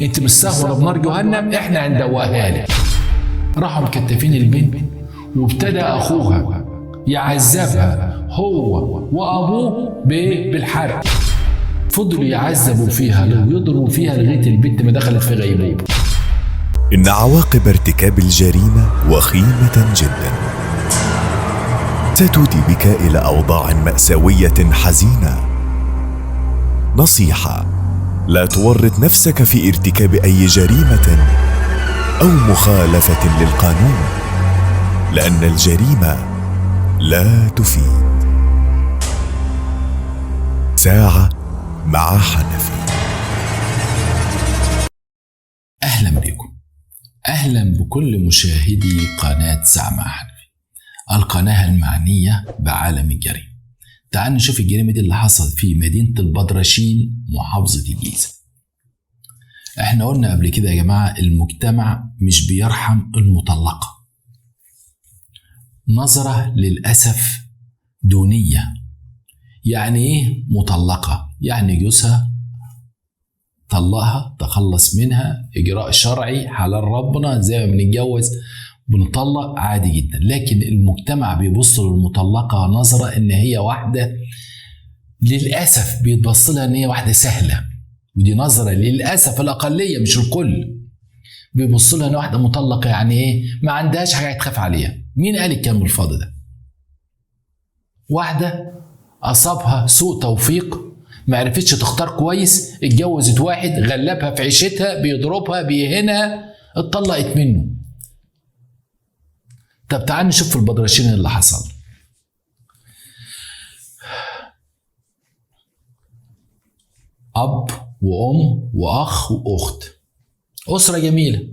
انت مستهونه بنار جهنم، احنا هندوقها لك. راحوا مكتفين البنت، وابتدى اخوها يعذبها هو وابوه بالحرق. فضلوا يعذبوا فيها ويضربوا فيها لغاية البنت ما دخلت في غيبوبة. إن عواقب ارتكاب الجريمة وخيمة جدا، ستودي بك إلى أوضاع مأساوية حزينة. نصيحة: لا تورط نفسك في ارتكاب أي جريمة أو مخالفة للقانون، لأن الجريمة لا تفيد. ساعة مع حنفي. أهلا بكم، أهلا بكل مشاهدي قناة ساعة مع حنفي، القناة المعنية بعالم الجريمة. تعال نشوف الجريمة دي اللي حصلت في مدينة البدرشين محافظة الجيزة. احنا قلنا قبل كده يا جماعة المجتمع مش بيرحم المطلقة، نظرة للأسف دونية. يعني ايه مطلقة؟ يعني جوزها طلقها، تخلص منها، إجراء شرعي حلال ربنا، زي ما بنتجوز بنطلق عادي جدا. لكن المجتمع بيبص للمطلقة نظرة إن هي واحدة، للأسف بيتبص لها إن هي واحدة سهلة، ودي نظرة للأسف الأقلية مش الكل. بيبص لها إن واحدة مطلقة يعني إيه؟ ما عندهاش حاجة تخاف عليها. مين قال الكلام الفاضي ده؟ واحدة أصابها سوء توفيق، ما عرفتش تختار كويس، اتجوزت واحد غلبها في عيشتها، بيضربها بيهنها، اتطلقت منه. طب تعال نشوف في البدرشين اللي حصل. أب وأم وأخ وأخت، أسرة جميلة.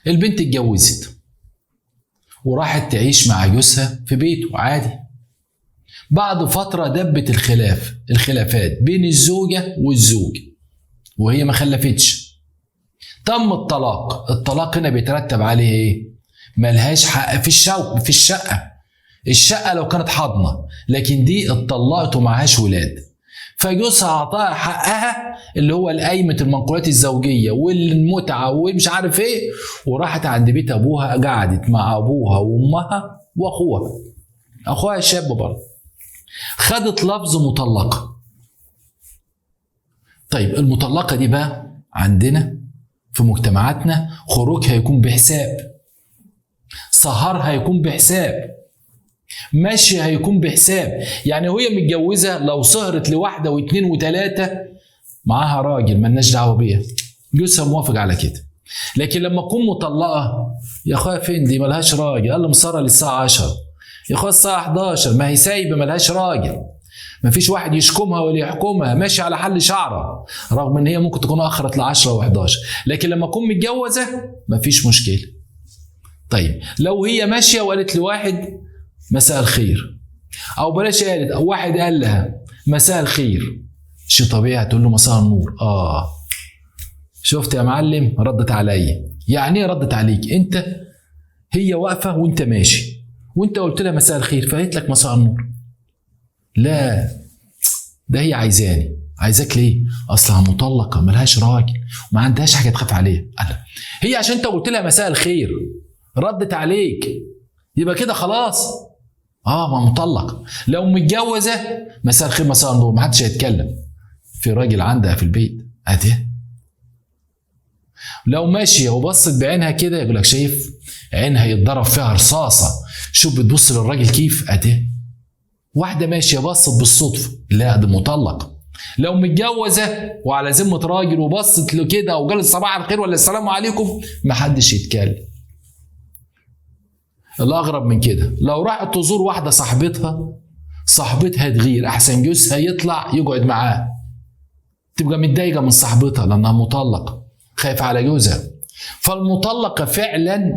البنت اتجوزت وراحت تعيش مع جوزها في بيته عادي. بعد فترة دبت الخلافات بين الزوجة والزوج، وهي ما خلفتش. تم الطلاق. الطلاق هنا بيترتب عليه ايه؟ ملهاش حق في الشقة. الشقة لو كانت حاضنة، لكن دي اتطلقت ومعهاش ولاد، فجوزها اعطاها حقها اللي هو القايمة المنقولات الزوجية والمتعة ومش عارف ايه، وراحت عند بيت ابوها، قعدت مع ابوها وامها واخوها، اخوها شاب برضه. خدت لفظ مطلقة. طيب المطلقة دي بقى عندنا في مجتمعاتنا خروجها يكون بحساب، سهرها يكون بحساب، ماشيها يكون بحساب. يعني وهي متجوزة لو سهرت لواحدة واثنين وثلاثة معاها راجل ملناش دعوة بيها، جوزها موافق على كده. لكن لما تكون مطلقة، يا اخويا فين دي ملهاش راجل، قال مسهرة للساعة 10، يا اخويا الساعة 11، ما هي سايبة ملهاش راجل، مفيش واحد يشكمها ولا يحكمها، ماشي على حل شعرها، رغم ان هي ممكن تكون اخرت ل 10 و11. لكن لما تكون متجوزة مفيش مشكلة. طيب لو هي ماشية وقالت لواحد مساء الخير، او بلاش قالت، او واحد قال لها مساء الخير، شيء طبيعي هتقول له مساء النور. شفت يا معلم ردت عليا. يعني ايه ردت عليك؟ انت هي واقفة وانت ماشي، وانت قلت لها مساء الخير فقالت لك مساء النور. لا، ده هي عايزاني. عايزاك ليه؟ اصلها مطلقه ملهاش راجل وما عندهاش حاجة تخاف عليها. هي عشان انت قلت لها مساء الخير ردت عليك، يبقى كده خلاص، ما مطلق. لو متجوزة مساء الخير مساء النور ما حدش هيتكلم، في راجل عندها في البيت ادي. لو ماشية وبصت بعينها كده يقول لك شايف عينها يتضرب فيها رصاصة، شوف بتبص للراجل كيف ادي. واحدة ماشية بصت بالصدفة، لا ده مطلق. لو متجوزة وعلى ذمه راجل وبصت له كده وقالت صباح الخير ولا السلام عليكم، ما حدش يتكلم. الاغرب من كده لو راحت تزور واحدة صاحبتها، صاحبتها تغير، احسن جوزها يطلع يقعد معاها، تبقى متضايقة من صاحبتها لانها مطلقه، خايفة على جوزها. فالمطلقه فعلا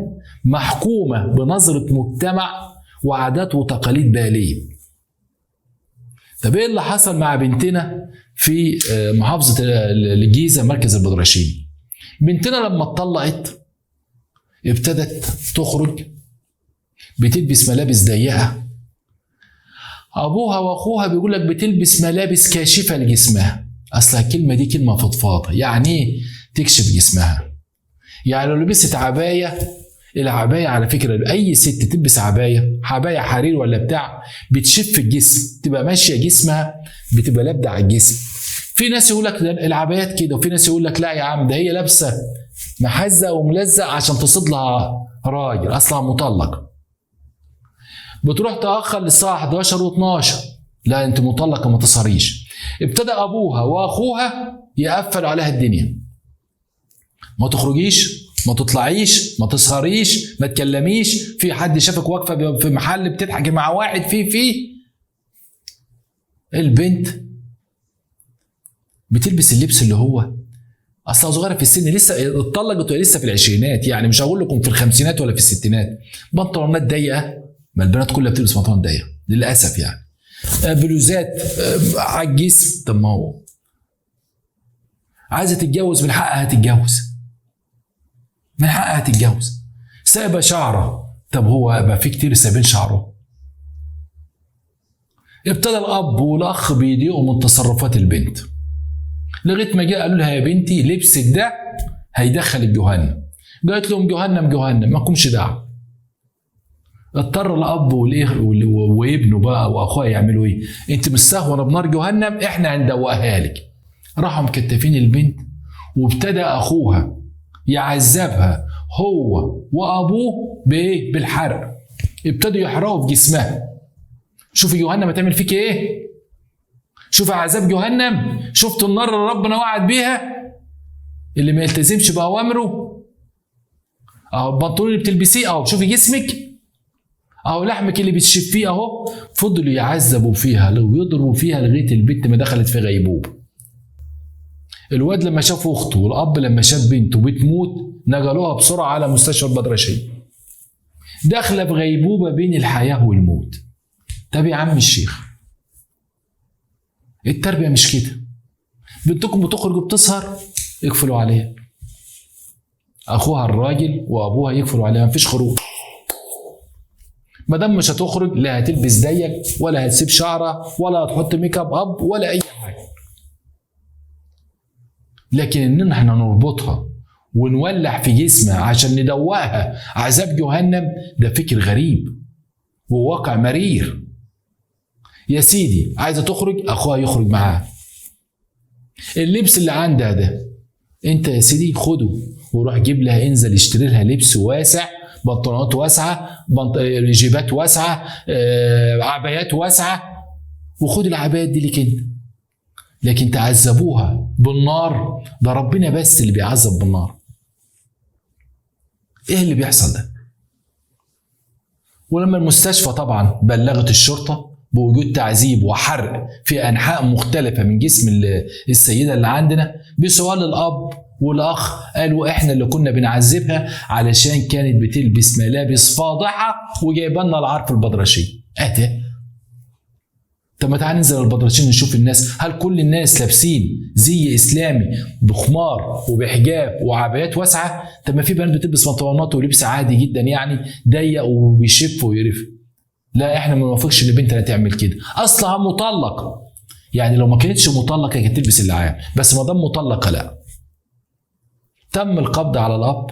محكومة بنظره مجتمع وعادات وتقاليد باليه. طب ايه اللي حصل مع بنتنا في محافظة الجيزة مركز البدرشين؟ بنتنا لما اتطلقت ابتدت تخرج، بتلبس ملابس ضيقه. ابوها واخوها بيقول لك بتلبس ملابس كاشفة لجسمها. اصل الكلمة دي كلمة فضفاضة، يعني ايه؟ تكشف جسمها. يعني لو لبست عباية، العباية على فكرة اي ست تلبس عباية، عباية حرير ولا بتاع، بتشف الجسم، تبقى ماشية جسمها بتبقى لابده على الجسم. في ناس يقول لك العبايات كده، وفي ناس يقول لك لا يا عم ده هي لابسه محزه وملزق عشان تصيد لها راجل، اصلها مطلق. بتروح تاخر للساعة 11 و12، لا انت مطلقه ما تسهريش. ابتدى ابوها واخوها يقفلوا عليها الدنيا، ما تخرجيش، ما تطلعيش، ما تسهريش، ما تكلميش، في حد شافك واقفة في محل بتضحكي مع واحد في البنت بتلبس اللبس اللي هو اصلها صغيرة في السن، لسه اتطلقت وهي لسه في العشرينات، يعني مش هقول لكم في الخمسينات ولا في الستينات. بنطلونات ضيقه، ما البنات كلها بتلبس بنطلون ضيق للاسف يعني، بلوزات على الجسم. طب ما هو عايزه تتجوز، من حقها تتجوز، من حقها تتجوز. سايبه شعره، طب هو ما في كتير سايبين شعره. ابتدى الاب والاخ بيضيقوا من تصرفات البنت، لغاية ما جاء قالوا لها يا بنتي لبسك ده هيدخل جهنم. قالت لهم جهنم جهنم، ما لكمش دعوه. اضطر الاب وابنه بقى واخوها يعملوا ايه؟ انت مستهونه بنار جهنم، احنا هندوقها لك. راحوا مكتفين البنت، وابتدى اخوها يعذبها هو وابوه بايه؟ بالحرق. ابتدوا يحرقوا في جسمها. شوفي جهنم هتعمل فيك ايه؟ شوف عذاب جهنم، شفت النار اللي ربنا وعد بيها اللي ما يلتزمش باوامره؟ اهو البنطلون اللي بتلبسيه اهو، شوفي جسمك اهو، لحمك اللي بتشفيه اهو. فضلوا يعذبوا فيها ويضربوا فيها لغاية البنت ما دخلت في غيبوبة. الواد لما شاف اخته والاب لما شاف بنته بتموت نقلوها بسرعة على مستشفى البدرشيه، داخله في غيبوبة بين الحياة والموت. طب يا عم الشيخ التربية مش كده، بنتكم بتخرج وبتسهر اقفلوا عليها، اخوها الراجل وابوها يقفلوا عليها، مفيش خروج. ما دام مش هتخرج لا هتلبس ضيق ولا هتسيب شعرها ولا هتحط make up اب ولا اي حاجة. لكن ان احنا نربطها ونولع في جسمها عشان ندوقها عذاب جهنم، ده فكر غريب وواقع مرير. يا سيدي عايزه تخرج اخوها يخرج معاها. اللبس اللي عندها ده انت يا سيدي خده وروح جيب لها، انزل اشتري لها لبس واسع، بنطلونات واسعة، جيبات واسعة، عبايات واسعة، وخد العبايات دي ليك انت. لكن تعذبوها بالنار، ده ربنا بس اللي بيعذب بالنار. ايه اللي بيحصل ده؟ ولما المستشفى طبعا بلغت الشرطة بوجود تعذيب وحرق في انحاء مختلفة من جسم السيدة اللي عندنا، بسؤال الاب والاخ قالوا احنا اللي كنا بنعذبها علشان كانت بتلبس ملابس فاضحه وجايبه لنا العار في البدرشيه. اهدى. طب ما تعالى ننزل البدرشين نشوف الناس، هل كل الناس لابسين زي اسلامي بخمار وبحجاب وعبايات واسعة؟ طب ما في بنات بتلبس بنطلونات ولبس عادي جدا يعني ضيق وبيشف ويرف. لا احنا ما نوافقش ان بنتنا تعمل كده، اصلها مطلقه. يعني لو ما كانتش مطلقه كانت تلبس اللعاب، بس ما دام مطلقه لا. تم القبض على الاب،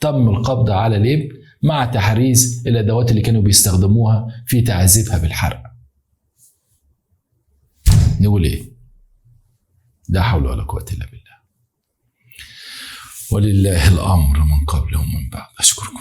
تم القبض على الابن مع تحريز الادوات اللي كانوا بيستخدموها في تعذيبها بالحرق. نقول ايه؟ لا حول ولا قوة الا بالله. ولله الامر من قبل ومن